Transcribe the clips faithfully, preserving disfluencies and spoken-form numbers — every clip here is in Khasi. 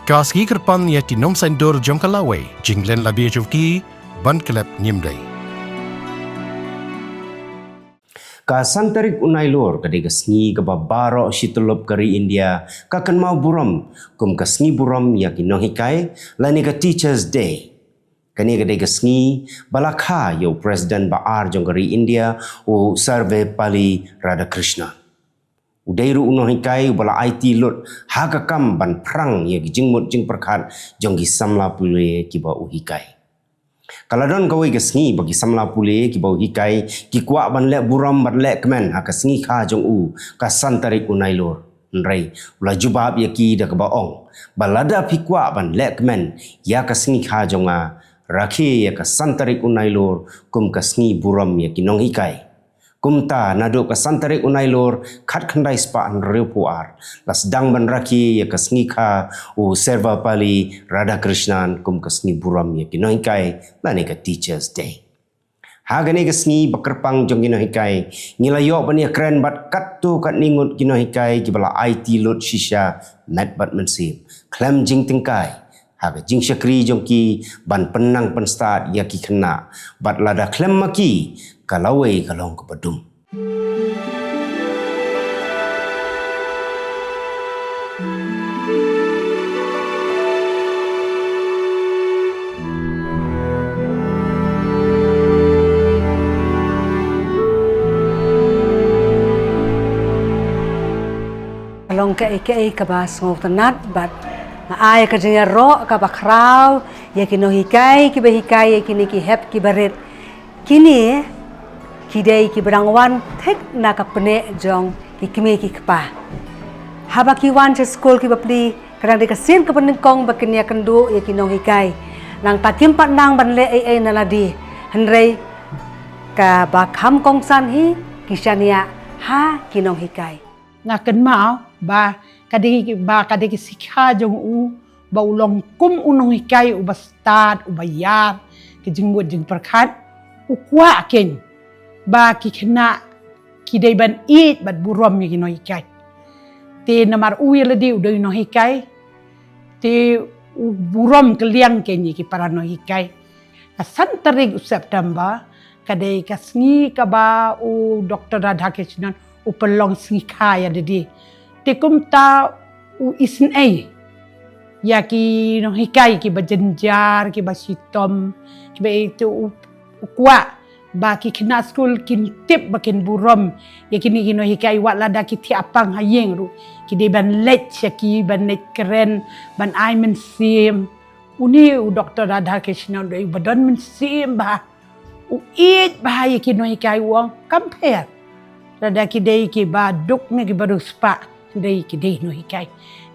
Ka sngi kyrpang ïa ki nongshong dur jong ka lawei, jinglen la bia jong ki ban klet ngim dei. Ka san tarik u Nailur ka dei ka sngi kaba baroh shi tyllup ka ri India ka kynmaw burom kum ka sngi burom ïa ki nonghikai lane ka Teachers Day. Kane ka dei ka sngi ba la kha ïa u President ba ar jong ka ri India, u Sarvepalli Radhakrishnan. U dei ruh u nonghikai uba la aiti lut ha ka kam ban phrang ïa ki jingmut jingpyrkhat jong ki samla pule kiba u hikai. Ka la don kawei ka sngi ba ki samla pule kiba u hikai ki kwah ban leh burom ban leh kmen ha ka sngi kha jong u, ka san tarik u Nailur. Hynrei u la jubab ïa ki da kaba ong ba lada phi kwah ban leh kmen ïa ka sngi kha jong nga, rakhe ïa ka san tarik u Nailur kum ka sngi burom ïa ki nonghikai. Kumta naduh ka san tarik u Nailur khatkhyndai spah hynriewphew ar la sdang ban rakhe ïa ka sngi kha u Sarvepalli Radhakrishnan kum ka sngi burom ïa ki nonghikai lane ka Teachers Day. Ha kane ka sngi ba kyrpang jong ki nonghikai, ngi la ïoh ban ïakren bad katto katne ngut ki nonghikai kiba la aiti lut shisha met bad mynsiem khlem jingtyngkai ha ka jingshakri jong ki ban pynnang pynstad ïa ki khynnah, bad lada khlem ma ki ka lawei ka long kaba dum. Ka long kaei kaei kaba sngewtynnat bad nga ai ka jingïaroh kaba khraw ïa ki nonghikai kiba hikai ïa kine ki hep kiba rit. Kine ki dei kiba dang wan thik na ka pneh jong ki kmie ki kpa. Haba ki wan sha skul kiba plie, ka dang dei ka sien kaba nyngkong ba kin ïakynduh ïa ki nonghikai. Nangta kim pat nang ban leh ei ei na lade, hynrei kaba kham kongsan hi ki shaniah ha ki nonghikai. Nga kynmaw ba ka dei, ba ka dei ka sngi kha jong u, ba u long kum u nonghikai uba stad, uba ïar ki jingmut jingpyrkhat. U kwah kein ba ki khynnah ki dei ban ïeit bad burom ïa ki nonghikai. Te namar u ïa lade u dei u nonghikai, te u burom kylliang kein ïa ki para nonghikai. Ka san tarik u September ka dei ka sngi kaba u Doktor Radhakrishnan u pynlong sngi kha ïa lade. Te kumta u isynei ïa ki nonghikai kiba jynjar, kiba shitom, kiba ïeit, te u, u kwah ba ki khynnah skul kin tip ba kin burom ïa kine ki nonghikai, wat lada ki thiah pang ha ïing ruh ki dei ban leit sha ki, ban leit kren, ban ai mynsiem. Une u Doktor Radhakrishnan u dei uba don mynsiem bha, u ïeit bha ïa ki nonghikai, u ong kam pher lada ki dei kiba duk ne kiba riewspah, dei ki dei nonghikai.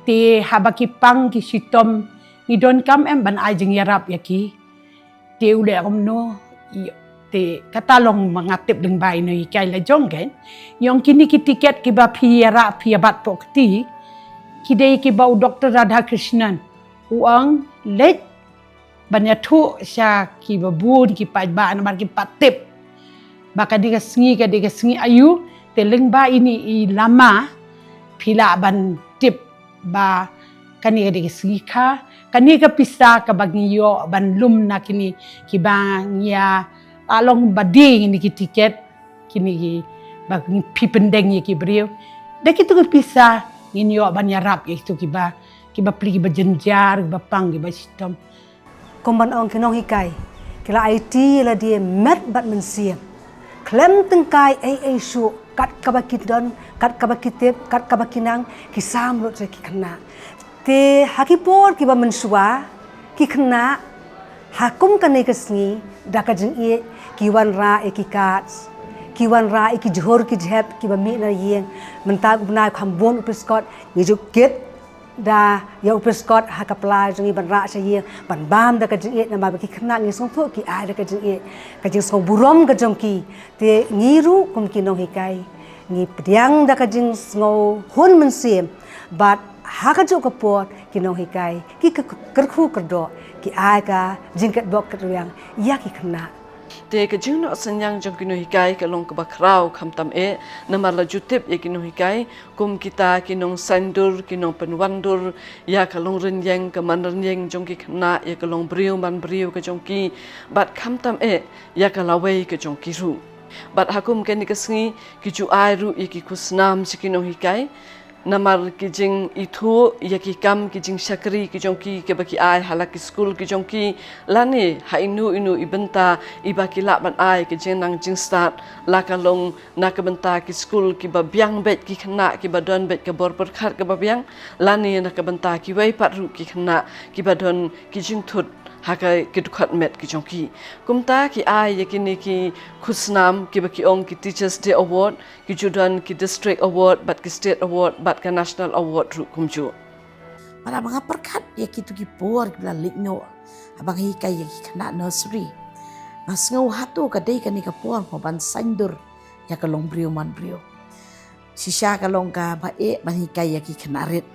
Te haba ki pang ki shitom, ngi donkam em ban ai jingïarap ïa ki? Te u leh kumno? Te kata long ma nga tip lyngba i nonghikai la jong kein. Ïa ong kine ki tiket kiba phi ïarap, phi ïabat poh kti, ki dei kiba u Doktor Radhakrishnan u ong leit ban ïathuh sha kiba bun ki paidbah namar kim pat tip ba ka dei ka sngi, ka dei ka sngi aïu. Te lyngba ine i lama phi lah ban tip ba kane ka dei ka sngi kha. Kane ka pisa kaba ngi ïoh ban lum na kine kiba ngi ïa, ah, long ba die ïa kine ki tiket, kine kiba ngi phi pyndeng ïa ki briew, da kito ki pisa ngin ïoh ban ïarap ïa kito kiba, kiba plie, kiba jynjar, kiba pang, kiba shitom. Kum ban ong, ki nonghikai ki la aiti ïa lade met bad mynsiem khlem tyngkai ei ei shuh, kat kaba ki don, kat kaba ki tip, kat kaba ki nang, ki sam lut sha ki khynnah. Te ha ki por kiba mynshuwa, ki khynnah ha kum kane ka sngi, da ka jingïeit ki wanrah ïa ki cards, ki wanrah ïa ki jhur ki jhep kiba mih na ïing. Mynta u bnai kham bun u pyrskot, ngi ju kit da ïa u pyrskot ha ka pla jong ngi ban rah sha ïing, ban bam da ka jingïeit, namar ba ki khynnah ngi sngewthuh ki ai da ka jingïeit, ka jingsngewburom ka jong ki. Te ngi ruh kum ki nonghikai ngi pdiang da ka jingsngewhun mynsiem, bad ha kajuh ka por ki nonghikai ki kyrkhu kyrdoh, ki ai ka jingkitbok kitrwiang ïa ki khynnah. Te ka jingnoh synñiang jong ki nonghikai ka long kaba khraw khamtam eh, namar la ju tip ïa ki nonghikai kum kita ki nongsaindur, ki nongpynwandur ïa ka longrynïeng, ka manrynïeng jong ki khynnah, ïa ka longbriew manbriew ka jong ki, bad khamtam eh ïa ka lawei ka jong ki ruh. Bad ha kum kane ka sngi ki ju ai ruh ïa ki khusnam sha ki nonghikai namar ki jingithuh ïa ki kam, ki jingshakri ki jong ki, kiba ki ai ha la ki skul ki jong ki, lane ha ino ino i bynta iba ki lah ban ai ka jingnang jingstad, la ka long na ka bynta ki skul kiba biang beit, ki khynnah kiba don beit ka bor pyrkhat kaba biang, lane na ka bynta kiwei pat ruh ki khynnah kiba don ki jingthut ha ka, ki dkhot met ki jong ki. Kumta ki ai ïa kine ki khusnam kiba ki ong ki Teachers' Day Award, ki ju don ki District Award, bad ki State Award, bad ka National Award ruh kumjuh. Bad haba nga pyrkhat ïa kito ki por kiba la leit noh, haba nga hikai ïa ki khynnah nursery, nga sngew hato ka dei kane ka por mo ban saindur ïa ka longbriew manbriew. Shisha ka long kaba eh ban hikai ïa ki khynnah rit,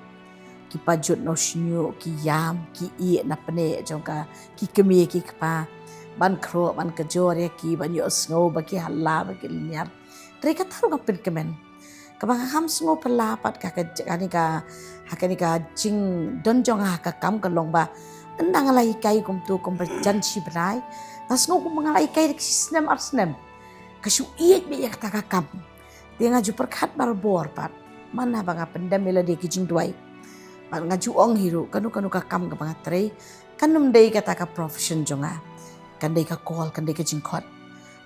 kiba jot noh shñiuh, ki ïam, ki ïeh na pneh jong ka, ki kmie ki kpa, ban khroh ban kjor ïa ki, ban ïohsngew ba ki hylla, ba ki lyniar. Hynrei kata ruh nga pynkmen, kaba nga kham sngew phylla pat ha ka, kane ka, ha kane ka jingdon jong nga ha ka kam ka long ba, ynda nga la hikai kumto kumba jan shi bnai, nga sngew kumba nga la hikai da ka shi snem ar snem. Ka shu ïeit beit ïa kata ka kam. Te nga ju pyrkhat barabor pat, man haba nga pyndem ïa lade ki jingduwai, bad nga ju ong hi ruh, kano kano ka kam kaba nga trei, kan ym dei kata ka profession jong nga. Kan dei ka call, kan dei ka jingkhot.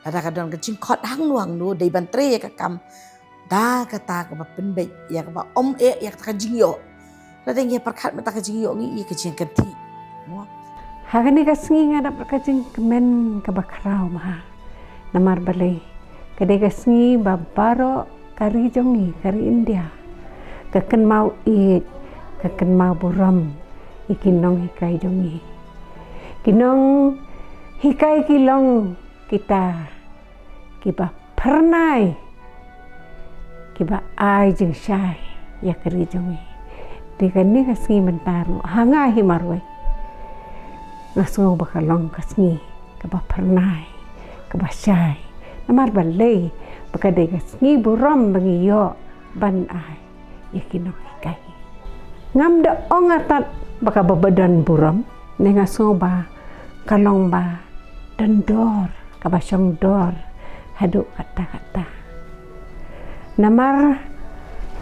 Lada ka don ka jingkhot hangno hangno, dei ban trei ïa ka kam, da kata kaba pynbeit ïa kaba ym eh ïa kata ka jingïoh. Lada ngi pyrkhat mynta ka jingïoh, ngi ïoh ka jingkynthih. Mo? Ha kane ka sngi nga dap ka jingkmen kaba khraw ma. Namar balei? Ka dei ka sngi ba baroh ka ri jong ngi, ka ri India, ka kynmaw ïeit, ka kynmaw burom ïa ki nonghikai jong ngi. Ki nonghikai ki long kita kiba phyrnai, kiba ai jingshai ïa ka ri jong ngi. Te kane ka sngi mynta ruh, ha nga hi marwei, nga sngew ba ka long ka sngi kaba phyrnai, kaba shai. Namar balei? Ba ka dei ka sngi burom ba ngi ïoh ban ai ïa ki nonghikai. Ngam da ong artat ba kaba ba don burom, ne nga sngew ba ka long ba don dor, kaba shong dor haduh katta katta. Namar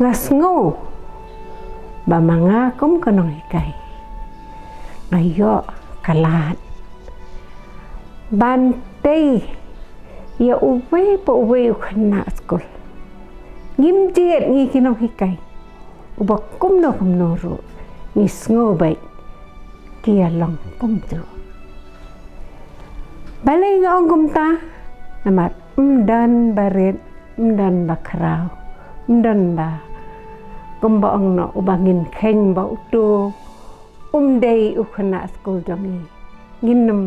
nga sngew ba ma nga kum ka nonghikai, nga ïoh ka lad ban tei ïa uwei pa uwei u khynnah skul. Ngim jied ngi ki nonghikai, uba kumno kumno ruh, ngi sngew beit ki ïa long kumjuh. Balei nga ong kumta? Namar ym don ba rit, ym don ba khraw, ym don ba, kumba ong noh, uba ngin kheiñ ba uto um dei u khynnah skul jong ngi, ngin ym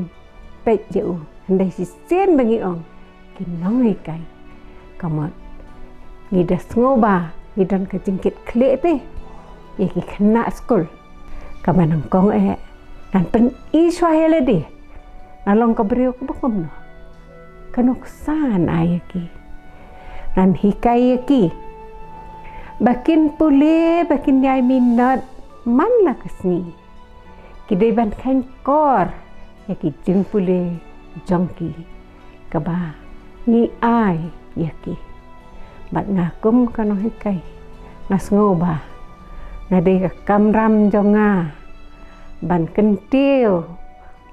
peit ïa u. Hynrei shisien ba ngi ong ki nonghikai, ka mut ngi da sngew ba ngi don ka jingkit khlieh te ïa ki khynnah skul. Kaba nyngkong eh, ngan pyni shuwa ïa lade nga long ka briew kaba kumno. Ka nuksan ai ïa ki, ngan hikai ïa ki ba kin pule, ba kin ïai minot man la ka sngi. Ki dei ban kheiñkor ïa ki jingpule jong ki kaba ngi ai ïa ki. Bad nga kum ka nonghikai, nga sngew ba nga dei ka kamram jong nga ban kyntiew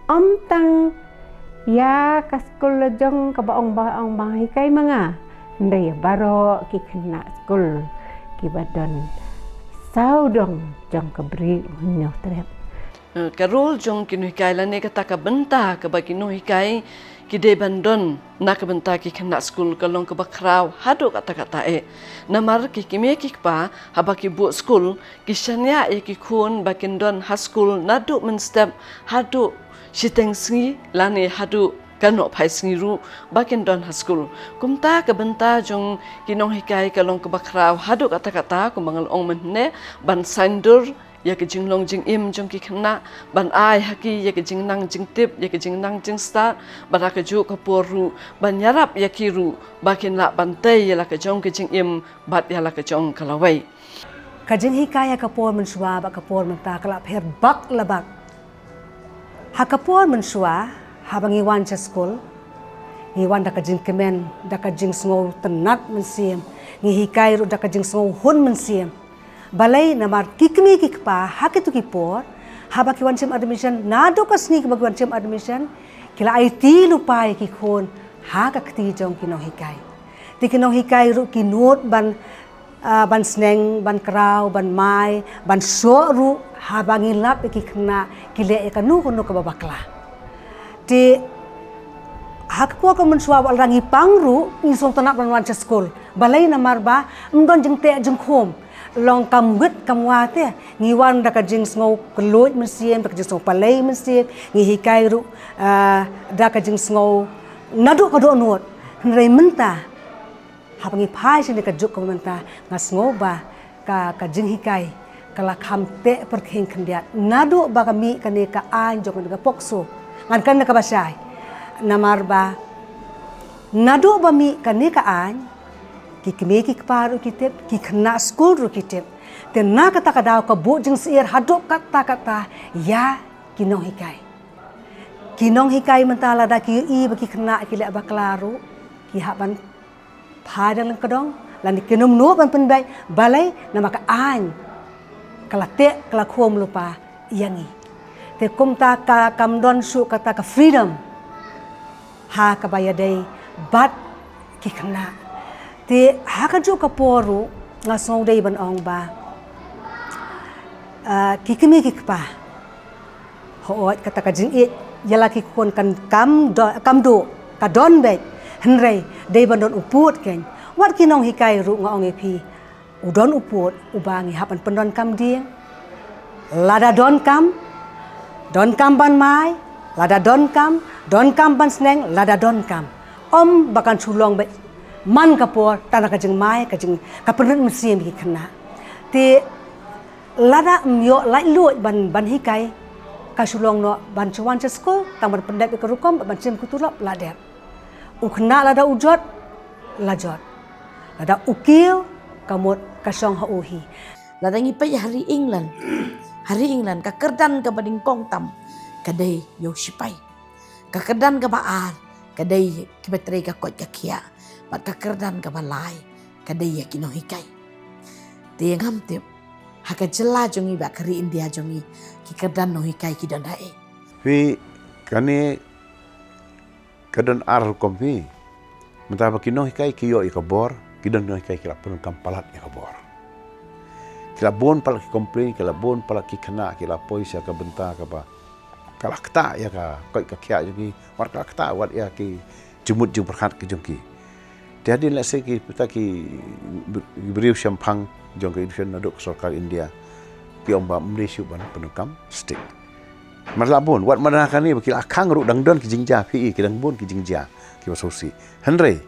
ym tang ïa ka skul la jong kaba ong ba, ong ba hikai ma nga, hynrei ïa baroh ki khynnah skul kiba don sawdong jong ka Bri u Hynñiewtrep. Eh, ka role jong ki nonghikai lane kata ka bynta kaba ki nonghikai ki dei ban don na ka bynta ki khynnah skul ka long kaba khraw haduh katta katta eh. Namar ki kmie ki kpa haba ki buh skul, ki shaniah ïa ki khun ba kin don ha skul naduh mynstep haduh shiteng sngi lane haduh ka nohphai sngi ruh ba kin don ha skul. Kumta ka bynta jong ki nonghikai ka long kaba khraw haduh katta katta, kumba nga la ong mynne, ban saiñdur ïa ka jinglong jingim jong ki khynnah, ban ai ha ki ïa ka jingnang jingtip, ïa ka jingnang jingstad, bad ha kajuh ka por ruh ban ïarap ïa ki ruh ba kin lah ban tei ïa la ka jong ka jingim bad ïa la ka jong ka lawei. Ka jinghikai ha ka por mynshuwa bad ka por mynta ka la pher bak la bak. Ha ka por mynshuwa, haba ngi wan sha skul, ngi wan da ka jingkmen, da ka jingsngew tynnad mynsiem, ngi hikai ruh da ka jingsngew hun mynsiem. Balei? Namar ki kmie ki kpa ha kito ki por, haba ki wan shim admission, naduh ka sngi kaba ki wan shim admission, ki la aiti lypa ïa ki khun ha ka kti jong ki nonghikai. Te ki nonghikai ruh ki nud ban, ah, ban sneng, ban kraw, ban mai, ban shoh ruh, haba ngi lap ïa ki khynnah ki leh ïa kano kano kaba bakla. Te ha ka por ka mynshuwa, wat la ngi pang ruh, ngi sngewtynnad ban wan sha skul. Balei? Namar ba ym don jingteh jingkhum. Long kam wit kam wa te, ngi wan da ka jingsngew kylluid mynsiem, da ka jingsngew palei mynsiem, ngi hikai ruh, ah, da ka jingsngew naduh ka dohnud. Hynrei mynta, haba ngi phai sha kane ka juk kaba mynta, nga sngew ba ka, ka jinghikai ka la kham teh pyrkhing khyndiat naduh ba ka mih kane ka aiñ jong kane ka POCSO. Ngan kren da kaba shai. Namar ba naduh ba mih kane ka aiñ, ki kmie ki kpa ruh ki tip, ki khynnah skul ruh ki tip. Te na kata ka daw ka buh jingsyier haduh katta katta ïa ki nonghikai. Ki nonghikai mynta lada ki ïohi ba ki khynnah ki leh bakla ruh, ki hap ban phai dang lyngkdong, lane kin ym nud ban pynbeit. Balei? Namar ka aiñ ka la teh, ka la khum lypa ïa ngi. Te kumta ka, kam don shuh kata ka freedom ha kaba ïadei bad ki khynnah. Te ha kajuh ka por ruh nga sngew dei ban ong ba, ah, ki kmie ki kpa, hooid, kata ka jingïeit ïa la ki khun kan kam do-, kam duh, ka don beit. Hynrei dei ban don u pud kein. Wat ki nonghikai ruh, nga ong ïa phi, u don u pud uba ngi hap ban pyndonkam dieng. Lada donkam, donkam ban mai. Lada donkam, donkam ban sneng. Lada donkam, ym ba kan shu long beit man ka por tang da ka jingmai, ka jing, ka pynrit mynsiem ïa ki khynnah. Te lada ym ïoh laitluid ban, ban hikai, ka shu long noh ban shu wan sha skul tang ban pyndep ïa ka rukom, ban shim ka tulop, la dep. U khynnah lada u jot, la jot. Lada u kiew, ka mut ka shong ha u hi. Lada ngi peit ha ri England, ha ri England ka kyrdan kaba nyngkong tam ka dei ïa u sipai. Ka kyrdan kaba ar ka dei kiba trei ka koit ka khiah. Bad ka kyrdan kaba lai ka dei ïa ki nonghikai. Te ngam tip ha ka jylla jong ngi bad ka ri India jong ngi, ki kyrdan nonghikai ki don haei? Phi, kane ka don ar rukom phi. Mynta ba ki nonghikai ki ïoh ïa ka bor, ki don nonghikai ki la pyndonkam palat ïa ka bor. Ki la bun palat ki complain, ki la bun palat ki khynnah ki la poi sha ka bynta kaba ka la ktah ïa ka koit ka khiah jong ki, wat ka la ktah wat ïa ki jingmut jingpyrkhat ki jong ki. Te hadien lehse ki, kita ki briew shemphang jong ka education naduh ka sorkar India ki ong ba ym dei shuh ban pyndonkam stick. Mar la bun, wat mynta kane ba ki la khang ruh dang don ki jingjia, phi i, ki dang bun ki jingjia kiba sngewsih. Hynrei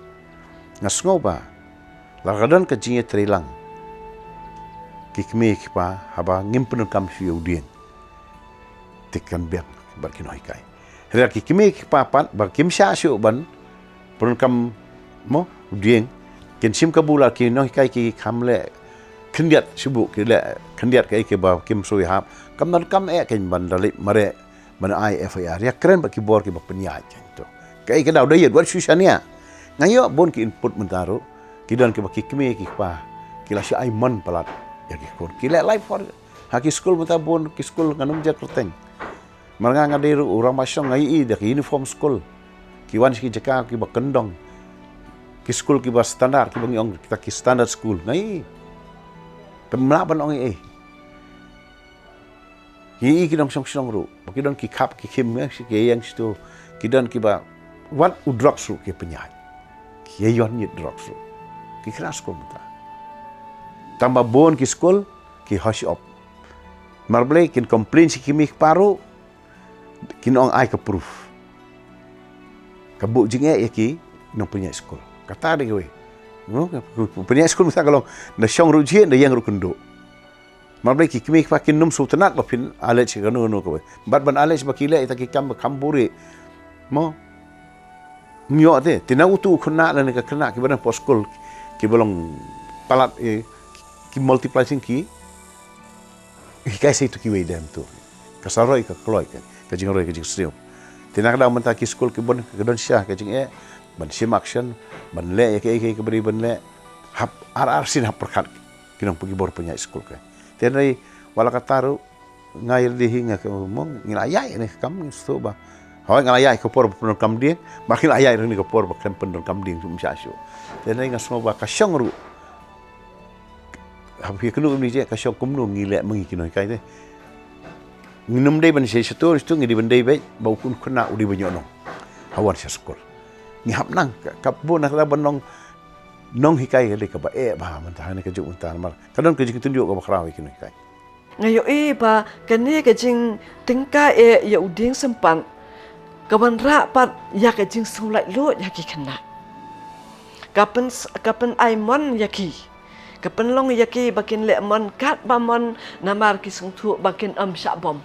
nga sngew ba lada ka don ka jingïatreilang, ki kmie ki kpa, haba ngim pyndonkam shuh ïa u dieng, te kan biang bad ki nonghikai. Hynrei ki kmie ki kpa pat ba kim shah shuh ban pyndonkam, mo, u dieng, kin shim kabu, la ki nonghikai ki kham leh khyndiat shuh, ki leh khyndiat kaei kaba kim sngewthuh, kam donkam eh kein ban da leit mareh ban ai F I R, ïakren bad ki bor kiba pynïaid kein. To kaei ka daw da ïa wat shu shaniah. Nga ïoh bun ki input mynta ruh, ki don kiba ki kmie ki kpa ki la shu ai mon palat ïa ki khun, ki leh live for ha ki skul mynta, bun ki skul, ngan ym jer kyrteng. Mar nga, nga dei ruh u rangbah shong, nga ïohi da ki uniform skul, ki wan sha ki jaka kiba kyndong, ki skul kiba standard, kiba ngi ong kita ki standard school, nga ïohi. Te ym lah ban ong ei ei. Ngi ïohi ki nongshong shnong ruh ba ki don ki khap ki khim, eh, ki ïeng shatu, ki don kiba wat u drugs ruh ki pynïaid, ki ïa ïoh ñiad drugs ruh, ki khlad skul mynta. Tang ba bun ki skul ki hush up. Mar balei? Kin complain sha ki kmie ki kpa ruh, kin ong ai ka proof. Ka buh jingeh ïa ki nongpynïaid skul. Kata dei kawei. No, pynïaid skul mynta ka long da shong ruh jhieh, da ïeng ruh kynduh. Mar ba ki kmie ki kpa kin ym sngewtynnat ba phin allege kano kano kawei. Bad ban allege ba ki leh ïa kita ki kam ba kham buhrieh. Mo. Ym ïoh te, te na utu u khynnah lane ka khynnah kiba don hapoh skul, kiba long palat, eh, ki multiply thinking, hikai sa ïa utu kiwei de mynta. Ka sa roi ka kloi ka, ka jingroi ka jingsniew. Te na ka daw mynta ki skul ki bun ka don shisha ka jingeh ban shim action, ban leh ïa kaei kaei kaba dei ban leh, hap ar ar sien hap pyrkhat ki nongpynïaid skul ka. Te hynrei wat la katta ruh, nga ïa lade hi nga ka mong, ngi la ïaid ne ka kam ngi sngewthuh ba, hooid, nga la ïaid ka por ba pyndonkam dieng, ba ngi la ïaid ruh ne ka por ba khlem pyndonkam dieng, ym shah shuh. Te hynrei nga sngew ba ka shong ruh, haba ïa kynnoh ïa une jong ka shong kumno ngi leh ma ngi ki nonghikai te. Ngim dei ban shei shato shato, ngi dei ban dei beit ba u khun khynnah u dei ban ïoh nong ha wan sha skul. Ngi hap nang ka, ka bun na ka ban long nonghikai ka dei kaba eh bha mynta ha kane ka juk mynta namar ka don ka jingtynjuh kaba khraw ïa ki nonghikai. Nga ïohi ba kane ka jingtyngkai eh ïa u dieng sympat ka wanrah pat ïa ka jingsngewlaitluid ha ki khynnah. Ka pyn, ka pynai mon ïa ki, ka pynlong ïa ki ba kin leh mon katba mon namar ki sngewthuh ba kin ym shah bom.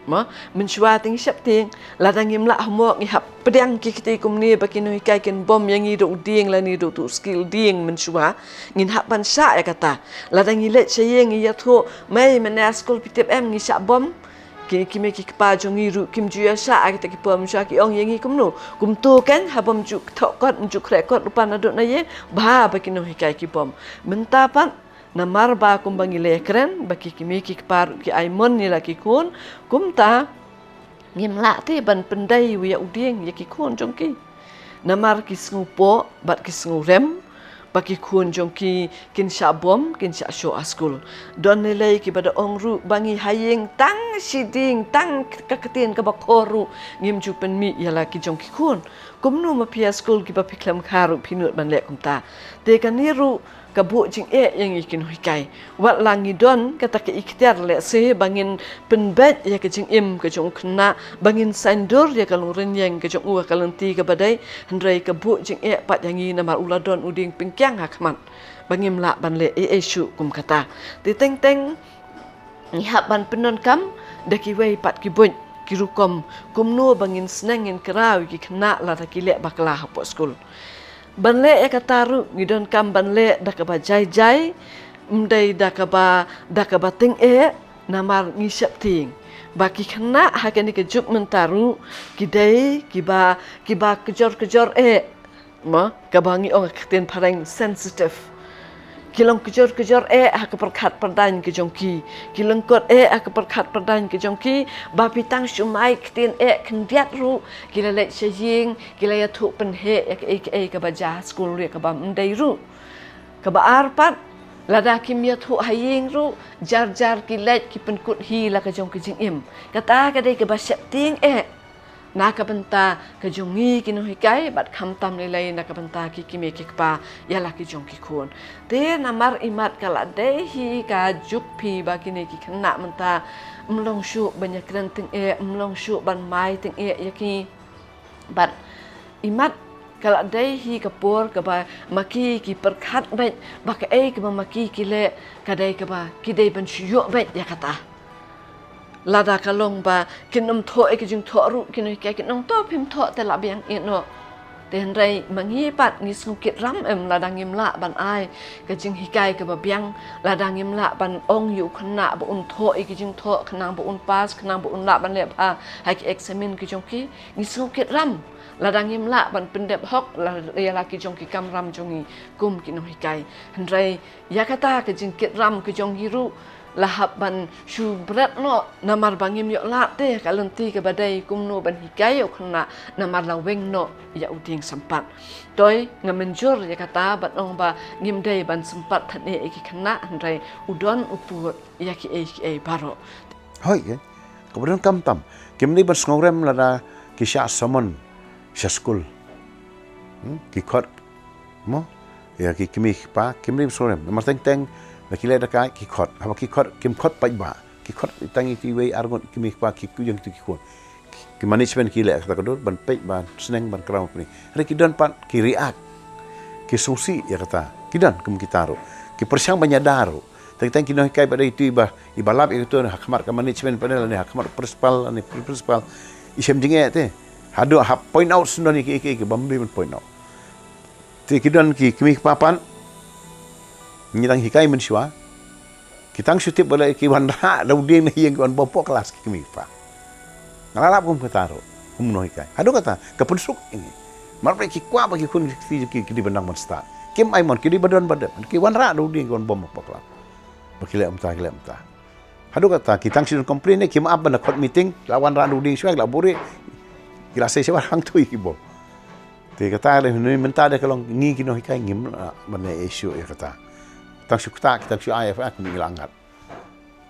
Mo, mynshuwa te ngi sheptieng, lada ngim lah hok ngi hap pdiang ki kti kumne ba ki nonghikai kin bom ïa ngi da u dieng lane da utu u skill dieng mynshuwa, ngin hap ban shah ïa kata. Lada ngi leit sha ïing ngi ïathuh, mei mynne ha skul phi tip em ngi shah bom. Ki, ki mei ki kpa jong ngi ruh kim ju ïa shah ïa kita ki por mynshuwa, ki ong ïa ngi kumno. Kumto kein haba ym ju thoh kot, ym ju khreh kot lypa naduh na ïing, bha ba ki nonghikai ki bom. Mynta pat, namar ba kumba ngi la ïakren ba ki kmie ki kpa ruh ki ai mon ïa la ki khun, kumta ngim lah te ban pyndei ïa u dieng ïa ki khun jong ki. Namar ki sngewpoh bad ki sngewrem ba ki khun jong ki kin shah bom, kin shah shoh ha skul. Don lei lei kiba da ong ruh ba ngi ha ïing tang shi dieng, tang ka ktien kaba khor ruh ngim ju pynmih ïa la ki jong ki khun. Kumno ma phi ha skul kiba phi khlem kha ruh phi nud ban leh kumta. Te kane ruh ka buh jingeh ïa ngi ki nonghikai. Wat la ngi don kata ka iktiar lehse ba ngin pynbeit ïa ka jingim ka jong u khynnah, ba ngin saiñdur ïa ka longrynieng ka jong u ha ka lynti kaba dei, hynrei ka buh jingeh pat ïa ngi namar u la don u dieng pynkiang ha khmat ba ngim lah ban leh ei ei shuh kum kata. Te teng teng ngi hap ban pyndonkam da kiwei pat ki buit ki rukom kumno ba ngin sneng ngin kraw ïa ki khynnah lada ki leh bakla hapoh skul. Ban leh ïa kata ruh ngi donkam ban leh da kaba jai jai, ym dei da kaba, da kaba tyngeh, namar ngi sheptieng ba ki khynnah ha kane ka juk mynta ruh ki dei kiba, kiba kjor kjor eh. Mo, kaba ngi ong ha ka ktien phareng sensitive. Ki long kjor kjor eh ha ka pyrkhat pyrdaiñ ka jong ki. Ki lyngkot eh ha ka pyrkhat pyrdaiñ ka jong ki, ba phi tang shu mai ktien eh khyndiat ruh ki la leit sha ïing, ki la ïathuh pynheh ïa kaei kaei kaba jia ha skul ruh, kaba ym dei ruh. Kaba ar pat, lada kim ïathuh ha ïing ruh, jar jar ki leit ki pynkut hi la ka jong ka jingim. Kata ka dei kaba sheptieng eh na ka bynta ka jong ngi ki nonghikai bad khamtam lei lei na ka bynta ki kmie ki kpa ïa la ki jong ki khun. Te namar imat ka la dei hi ka juk phi ba kine ki khynnah mynta ym long shuh ban ïakren tyngeh, ym long shuh ban mai tyngeh ïa ki. Bad imat ka la dei hi ka por kaba ma ki ki pyrkhat beit ba kaei kaba ma ki ki leh ka dei kaba ki dei ban shu ïoh beit ïa kata. Lada ka long ba kin ym thoh ïa ki jingthoh ruh, ki nonghikai kin ong to phim thoh te la biang ïa noh. Te hynrei ma ngi pat ngi sngewkit ram em lada ngim lah ban ai ka jinghikai kaba biang, lada ngim lah ban ong ïa u khynnah ba un thoh ïa ki jingthoh khnang ba un pass, khnang ba un lah ban leh bha ha ki eksamin ki jong ki. Ngi sngewkit ram lada ngim lah ban pyndep hok la, ïa la ki jong ki kamram jong ngi kum ki nonghikai. Hynrei ïa kata ka jingkit ram ka jong ngi ruh la hap ban shu bret noh, namar ba ngim ïoh lad te ka lynti kaba dei kumno ban hikai ïa u khynnah namar la weng noh ïa u dieng sympat. Toi nga mynjur ïa kata ban ong ba ngim dei ban sympat than eh ïa ki khynnah, hynrei u don u pud ïa kiei kiei baroh. Hooid, eh. Kaba donkam tam. Kim dei ban sngewrem lada ki shah summon sha skul. Hmm? Ki khot. Mo? Ïa ki kmie ki kpa, kim dei ban sngewrem. Namar teng teng, lada ki leh da kai, ki khot. Haba ki khot, kim khot paidbah. Ki khot tang ïa kiwei ar ngut kmie ki kpa, ki kujang tu ki khun. Ki management ki leh kata ka dur, ban peit, ban sneng, ban kraw kmie. Hynrei ki don pat, ki react. Ki sngewsih ïa kata. Ki don kum kita ruh. Ki pyrshang ban ïada ruh. Te tang ki nonghikai pat dei tu iba, iba lap ïa kito ha khmat ka management panel ne ha khmat principal ne principal. I shem jingeh te. Haduh hap point out sendon ïa ki, ïa ki, ïa ki bym dei ban point out. Te ki don ki kmie kpa pat. Ngi dang hikai mynshuwa. Ki tang shu tip ba la ki wanrah da u dieng na ïing, ki wan bom hapoh klas ki kmie kpa. Nga la lap kum kata ruh, kum nonghikai. Haduh kata, ka pynsuk ïa ngi. Mar ba ki kwah ba ki khun ki, ki, ki dei ban nang ban stad. Kim ai mon, ki dei ba don ba dep. Ki wanrah da u dieng, ki wan bom hapoh klas. Ba ki leh mynta, ki leh mynta. Haduh kata, ki tang shu complain ne, kim ap ban da khot meeting, la wanrah da u dieng shuwa, la buhrieh, ki la sei shuwa hangto ïa ki bom. Te kata leh, hynrei mynta da ka long ngi ki nonghikai ngim lah ban ïa issue ïa kata. Tang shu ktah, tang shu ai F I R, kum ngi la ngat.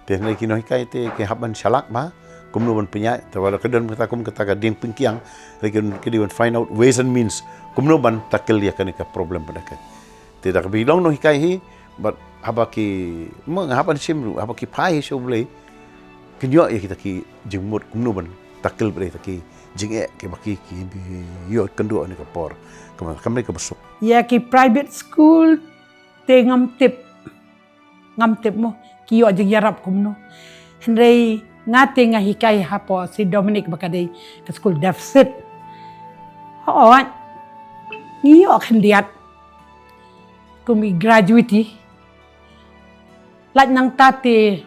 Te hynrei ki nonghikai te ki hap ban shalak ba kumno ban pynïaid, te wat la ka don kata kum kata ka dieng pynkiang, hynrei ki, ki dei ban find out ways and means kumno ban tackle ïa kane ka problem ba dei ka. Te da kaba ki long nonghikai hi, bad haba ki, mo, nga hap ban shim ruh, haba ki phai hi sha U Blei, kin ïoh ïa kita ki jingmut kumno ban tackle bad ïa kita ki jingeh kiba ki, ki ïoh kynduh ha kane ka por. Kumne, kumne kaba suk. Ïa ki private school te ngam tip. Ngam tip mo, ki ïoh jingïarap kumno. Hynrei nga te nga hikai hapoh Saint Dominic ba ka dei ka school deficit. Hooid. Ngi ïoh khyndiat. Kum i graduate. Lait nangta te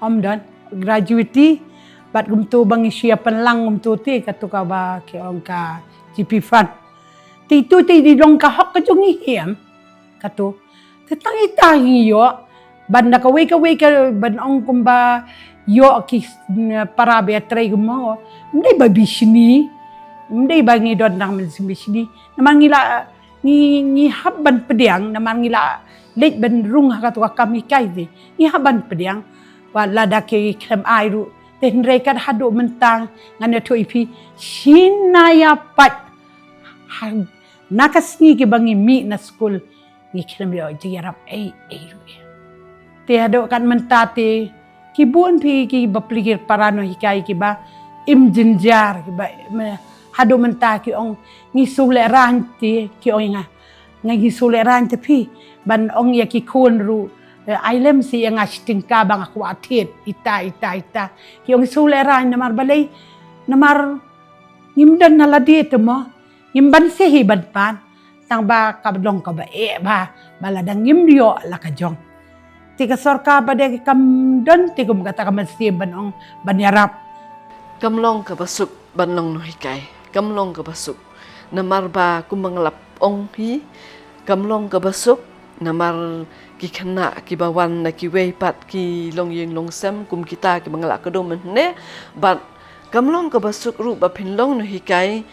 ym don graduate. Bad kumto ba ngi shu ïa pynlang kumto te kato kaba ki ong ka G P fund. Te itu te dei long ka hok ka jong ngi hi em. Kato. Te tang ita ngi ïoh. Ban da kawei kawei ka ban ong kumba ïoh ki, mm, para ba ïatrei kumno. Ym dei ba bishni. Ym dei ba ngi don dang mynsiem bishni. Namar ngi la, ngi, ngi hap ban pdiang, namar ngi la leit ban rung ha kato ka kam hikai te. Ngi hap ban pdiang. Wat lada ki khlem ai ruh. Te hynrei kat haduh mynta ngan ïathuh ïa phi. Shi nai ïa pat. Ha, na ka sngi kiba ngi mih na skul. Ngi khlem ïoh jingïarap ei, ei ruh. Te haduh kat mynta te, ki bun phi kiba plie ki para nonghikai kiba im jynjar, kiba, me, haduh mynta ki ong ngi shu lehraiñ te, ki ong ïa nga. Nga ngi shu lehraiñ te phi, ban ong ïa ki khun ruh, eh, ai lem shi ïa nga shi tyngka ba nga kwah thied, ita, ita, ita. Ki ong ngi shu lehraiñ namar balei, namar ngim don na lade te mo, ngim banse hi ban pan. Tang ba ka long kaba eh ba, ba lada ngim ïoh la ka jong. Te ka sorkar ba dei kam don te kum kata ka mynsiem ban ong ban ïarap. Kam long kaba suk ban long nonghikai. Kam long kaba suk. Namar ba kumba nga la ong hi, kam long kaba suk. Namar ki khynnah kiba wan na kiwei pat ki longïing longsem kum kita kiba nga la kdew mynne. Bad kam long kaba suk ruh ba phin long nonghikai.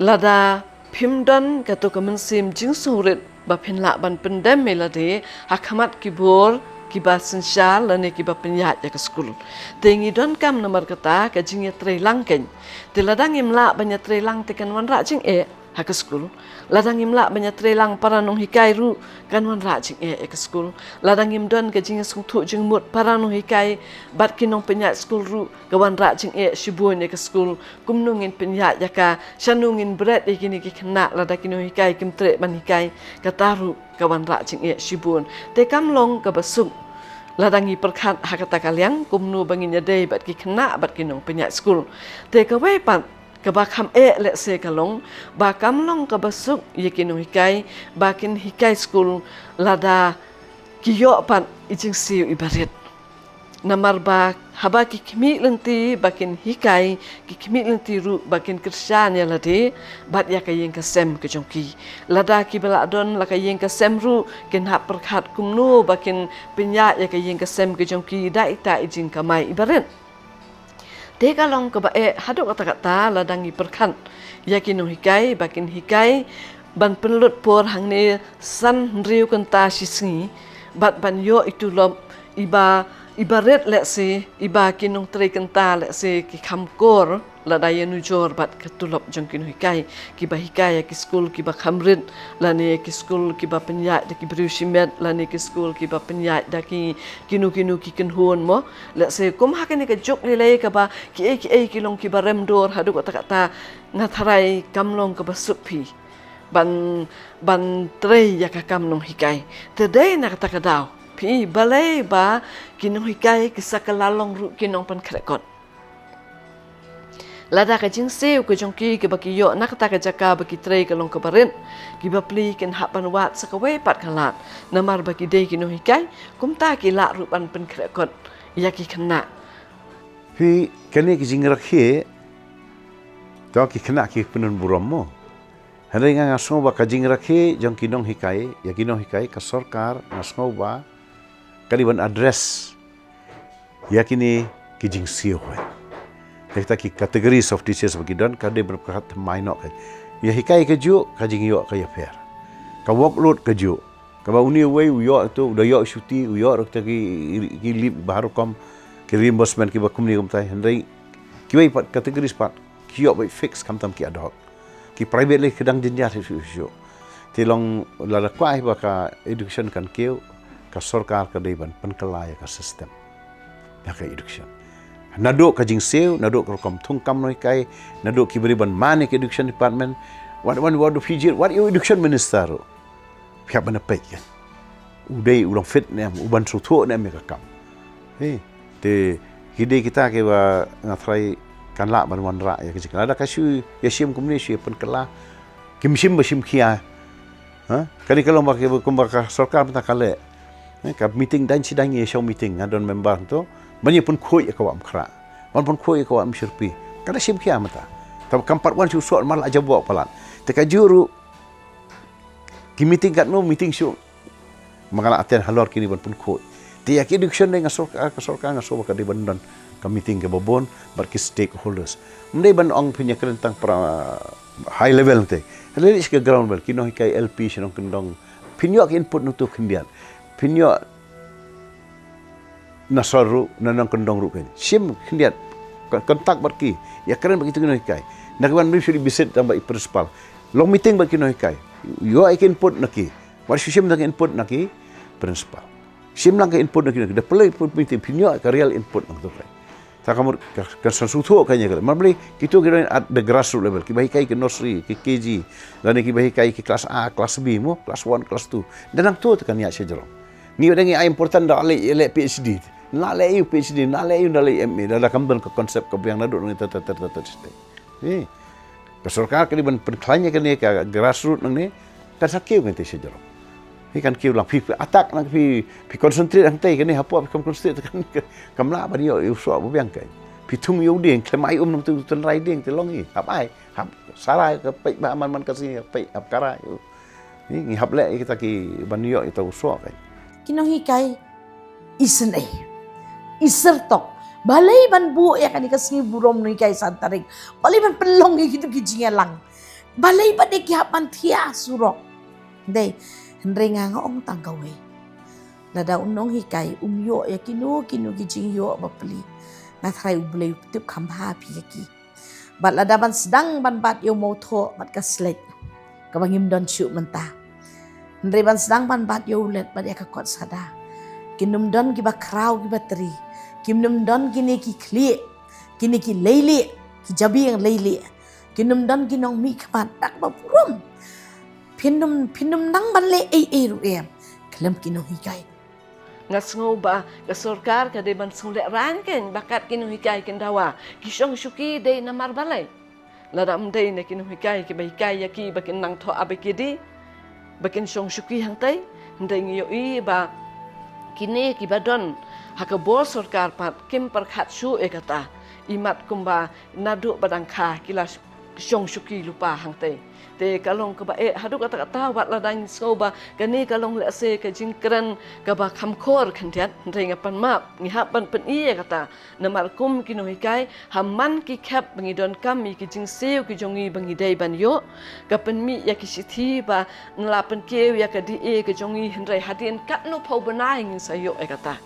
Lada phim don kato ka mynsiem jingsngewrit ba phin lah ban pyndem ïa lade ha khmat ki bor kiba synshar lane kiba pynïaid ïa ka skul. Te ngi donkam namar kata ka jingïatreilang kein. Te lada ngim lah ban ïatreilang te kan wanrah jingeh ha ka skul. Lada ngim lah ban ïatreilang para nonghikai ruh kan wanrah jingeh ïa ka skul. Lada ngim don ka jingsngewthuh jingmut para nonghikai bad ki nongpynïaid skul ruh ka wanrah jingeh shibun ïa ka skul. Kumno ngin pynïaid ïa ka, shano ngin bret ïa kine ki khynnah lada ki nonghikai kim treh ban hikai, kata ruh ka wanrah jingeh shibun. Te kam long kaba suk lada ngi pyrkhat ha kata ka liang, kumno ba ngin ïadei bad ki khynnah bad ki nongpynïaid skul. Te kawei pat kaba kham eh lehse ka long ba kam long kaba suk ïa ki nonghikai ba kin hikai skul lada ki ïoh pat i jingsiew iba rit. Namar ba haba ki khmih lynti ba kin hikai, ki khmih lynti ruh ba kin kyrshan ïa lade bad ïa ka ïing ka sem ka jong ki. Lada kiba la don la ka ïing ka sem ruh kin hap pyrkhat kumno ba kin pynïaid ïa ka ïing ka sem ka jong ki da ita i jingkamai iba rit. Te ka long kaba eh haduh katta katta lada ngi pyrkhat ïa ki nonghikai ba kin hikai ban pynlut por hangne san hynriew kynta shi sngi bad ban ïoh i tulop iba, iba rit lehse, iba ki nongtrei kynta lehse ki kham kor lada ïanujor bad ka tulop jong ki nonghikai kiba hikai ïa ki skul kiba kham rit lane ki skul kiba pynïaid da ki briew shimet lane ki skul kiba pynïaid da ki kino kino ki kynhun mo. Lehse kum ha kane ka juk lei lei kaba kiei kiei ki long kiba rem dor haduh katta katta, nga tharai kam long kaba suk phi. ban, ban trei ïa ka kam nonghikai. Te dei na kata ka daw phi balei ba ki nonghikai ki sa kylla long ruh ki nongpynkhreh kot. Lada ka jingsiew ka jong ki kaba ki ïoh na kata ka jaka ba ki trei ka long kaba rit, ki bapli kin hap ban wad sa kawei pat ka lad, namar ba ki dei ki nonghikai, kumta ki lah ruh ban pynkhreh kot ïa ki khynnah. Phi, kane ka jingrakhe, to ki khynnah ki pynbun burom mo. Hynrei nga, nga sngew ba ka jingrakhe jong ki nonghikai ïa ki nonghikai, ka sorkar nga sngew ba ka dei ban address ïa kine ki jingsiew. Ïa kita ki categories of teachers ba ki don, ka dei ban ka thymmai noh ka. Ïa hikai ka juh, ka jingïoh ka ïapher. Ka workload ka juh. Kaba une uwei u ïoh tu, u da ïoh shuti, u ïoh ruh kita ki, ki leave ba har rukom, ki reimbursement kiba kumne kumtai. Hynrei kiwei pat categories pat ki ïoh beit fix, khamtam ki ad hoc. Ki private lei ki dang jynjar shuh shuh. Te long lada kwah ba ka education kan kiew, ka sorkar ka dei ban pynkylla ïa ka system ïa ka education. Naduh ka jingsiew, naduh ka rukom thungkam nonghikai, naduh kiba dei ban man ïa ka education department, wat, wat, wat, wat, education minister ruh phi hap ban peit ka. U dei u long fit ne em, u ban sngewthuh ne em ïa ka kam. He, te ki dei kita kiba nga tharai kan lah ban wanrah ïa ka jingkylla. Lada ka shu ïashim kumne, shu ïa pynkylla, kim shim ba shim khia. Ha? Kane ka long ba kiba kumba ka sorkar mynta ka leh. He, ka meeting dang shi dang ïa shong meeting, nga don member hangto. Ban ïa pynkhuid ïa ka Wah Umkhrah, ban pynkhuid ïa ka Wah Umshyrpi. Ka da shim khia mynta. Tang kam pat wan shu soh namar la jaboh palat. Te ka juh ruh ki meeting katno meeting shuh. Ma nga la attend halor kine ban pynkhuid. Te ïa ki education dei nga sorkar, ka sorkar nga sngew ba ka dei ban don ka meeting kaba bun bad ki stakeholders. Ym dei ban ong phin ïa kren tang para high level te. Leit sha ka ground level, ki nonghikai L P sha nongkyndong. Phin ïoh ki input nangtu khyndiat. Phin ïoh na sor ruh, na nongkyndong ruh kan. Shim khyndiat, kon-, contact bad ki. Ïa kren bad kito ki nonghikai. Na ki ban mrip shu dei visit tang bad i principal. Long meeting bad ki nonghikai. Ïoh ïa ki input na ki. Wat shu shim tang input na ki principal. Shim lang ka input na ki nonghikai. Da pynlong input meeting, phin ïoh ka real input nangtu kan. Te ka mut ka, ka sngewthuh ka ïa ka. Namar balei, kito ki don at the grassroots level. Kiba hikai ki nursery, ki K G. Lane kiba hikai ki class A, class B mo, class one, class two. Da nangtu te kan ïaid sha jrong. Ngi dang ngi ai important da leh, leh P H D. Na leh ïa u P H D, na leh ïa u, na leh M A, da, da kam don ka concept ka biang naduh ngi ta, ta, ta, ta, ta, ta. Eh. Ka sorkar ka dei ban pynkhlaiñ ïa kane ka grassroot nangne, kan sa kiew kan te sha jrong. Phi kan kiew lang, phi, phi attack lang, phi, phi concentrate hangtei, kane hapoh phi kam concentrate, kan, kam lah ban ïoh ïa u soh ba biang kan. Phi thung ïa u dieng, khlem ai um nangtu u tynrai dieng te long hi, hap ai, hap sarai ka peit ba man man ka sngi, ka peit hap karai. Ngi, ngi hap leh ïa kita ki ban ïoh ïa uta u soh kan. Ki nonghikai isynei, isyrtok. Balei ban buh ïa kane ka sngi burom nonghikai san tarik? Balei ban pynlong ïa kito ki jingïalang? Balei ba dei ki hap ban thiah surok? Dei, hynrei nga, nga ong tang kawei. Lada u nonghikai um ïoh ïa kino kino ki jingïoh bapli, nga tharai U Blei u tip kham bha phi ïa ki. Bad lada ban sdang ban bat ïa u mawthoh bad ka shlei, kaba ngim don shuh mynta. Hynrei ban sdang ban bat ïa u leit bad ïa ka kot sada, kin ym don kiba khraw kiba tri, kin ym don kine ki khlieh, kine ki leilieh, ki jabieng leilieh, kin ym don ki nongmihkhmat da kaba burom. Phin ym, phin ym nang ban leh ei ei ruh em khlem ki nonghikai. Nga sngew ba ka sorkar ka dei ban sngewlehrain kein ba kat ki nonghikai kin dawa, ki shong shuki dei namar balei. Lada ym dei na ki nonghikai kiba hikai ïa ki ba kin nang thoh A B C D, ba kin shong shuki hangtei, hynrei ngi ïohi ba kine kiba don ha ka bor sorkar pat kim pyrkhat shuh ïa kata. Imat kumba naduh ba dang kha ki la shong shuki lypa hangtei. Te ka long kaba eh haduh katta katta, wat lada ngi sngew ba kane ka long lehse ka jingkren kaba kham khor khyndiat, hynrei nga pan map, ngi hap ban pyni ïa kata. Namar kum ki nonghikai, ha man ki khep ba ngi donkam ïa ki jingsiew ki jong ngi ba ngi dei ban ïoh, ka pynmih ïa ki shithi ba ngi la pynkiew ïa ka D A ka jong ngi, hynrei hadien katno phew bnai ngin sa ïoh ïa kata.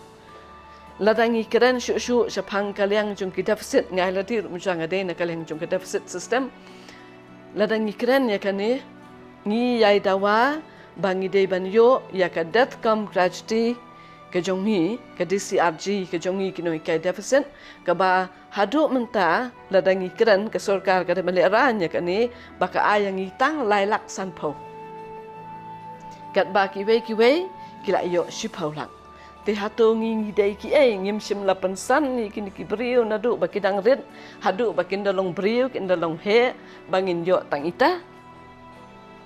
Lada ngi kren shuh shuh shaphang ka liang jong ki deficit, nga ai lade ruh mynta nga dei na ka liang jong ka deficit system. Lada ngi kren ïa kane, ngi ïai dawa ba ngi dei ban ïoh ïa ka death cum gratuity ka jong ngi, ka D C R G ka jong ngi ki nonghikai deficit, kaba haduh mynta lada ngi kren ka sorkar ka dei ban lehrain ïa kane ba ka ai ïa ngi tang lai lak sanphew. Katba kiwei kiwei ki la ïoh shiphew lak. Te hato ngi ngi dei kiei, ngim shym la pynsan ïa kine ki briew naduh ba ki dang rit haduh ba kin da long briew, kin da long heh, ba ngin ïoh tang ita?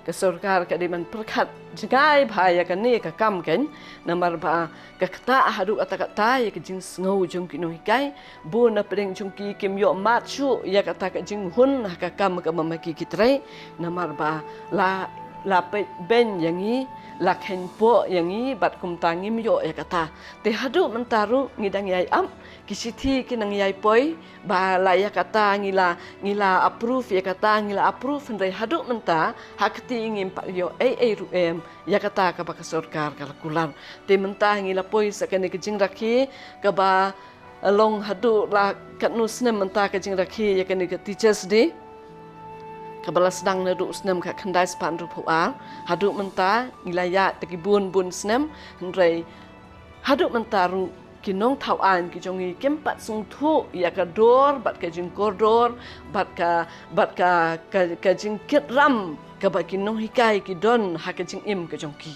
Ka sorkar ka dei ban pyrkhat jngai bha ïa kane ka kam, kan, namar ba ka ktah haduh katta katta ïa ka jingsngew jong ki nonghikai. Bun na pdeng jong ki kim ïoh mad shuh ïa kata ka jinghun ha ka kam kaba ma ki ki trei, namar ba la, la peit beiñ ïa ngi, la kheiñpoh ïa ngi, bad kumta ngim ïoh ïa kata. Te haduh mynta ruh ngi dang ïai ap, ki shithi ki nang ïai poi ba la ïa kata ngi la, ngi la approve ïa kata, ngi la approve, hynrei haduh mynta ha kti ngim pat ïoh ei ei ruh em ïa kata kaba ka sorkar ka la kular. Te mynta ngi la poi sa kane ka jingrakhe kaba long haduh la katno snem mynta ka jingrakhe ïa kane ka Teachers' Day, kaba la sdang naduh u snem khatkhyndai spah hynriewphew ar. Haduh mynta ngi la ïaid te ki bun bun snem, hynrei haduh mynta ruh ki nongthaw aiñ ki jong ngi kim pat sngewthuh ïa ka dor bad ka jingkordor bad ka, bad ka, ka, ka jingkit ram kaba ki nonghikai ki don ha ka jingim ka jong ki.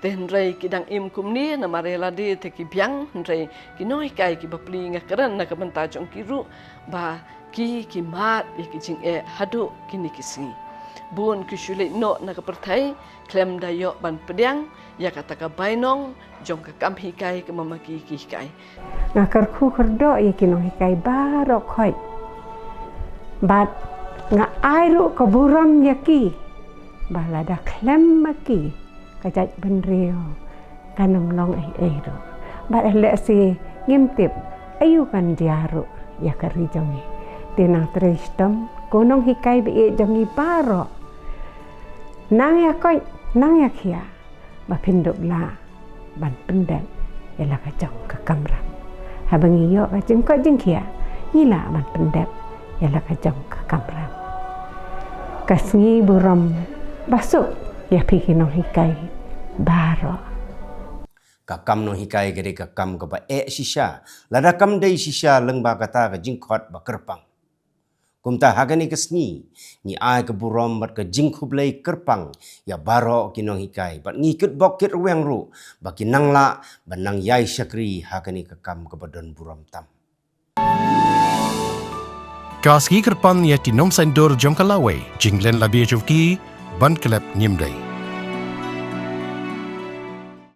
Te hynrei ki dang im kumne namar ïa lade te ki biang, hynrei ki nonghikai ki bapli nga kren na ka bynta jong ki ruh ba ki, ki mad ïa ki jingeh haduh kine ki sngi. Bun ki shu leit noh na ka pyrthei khlem da ïoh ban pdiang ïa kata ka bainong jong ka kam hikai kaba ma ki ki hikai. Nga kyrkhu kyrdoh ïa ki nonghikai baroh khoit. Bad nga ai ruh ka burom ïa ki ba lada khlem ma ki ka jaitbynriew kan ym long ei ei ruh. Bad lehse ngim tip aïu kan jia ruh ïa ka ri jong ngi. Te nang trei shitom ko nonghikai ba ïeit jong ngi baroh. Nang ïa koit, nang ïa khiah ba phin dup lah ban pyndep ïa la ka jong ka kamram. Haba ngi ïoh ka jingkoit jingkhiah ngi lah ban pyndep ïa la ka jong ka kamram. Ka sngi burom ba suk ïa phi ki nonghikai baroh. Ka kam nonghikai ka dei ka kam kaba eh shisha. Lada kam dei shisha lyngba kata ka jingkhot ba kyrpang. Kumta ha kane ka sngi ngi ai ka burom bad ka jingkhublei kyrpang ïa baroh ki nonghikai bad ngi kitbok kitrwiang ruh ba kin nang lah ban nang ïai shakri ha kane ka kam kaba don burom tam. Ka sngi kyrpang ïa ki nongsaiñdur jong ka lawei, jinglen la bia jong ki ban klet ngim dei.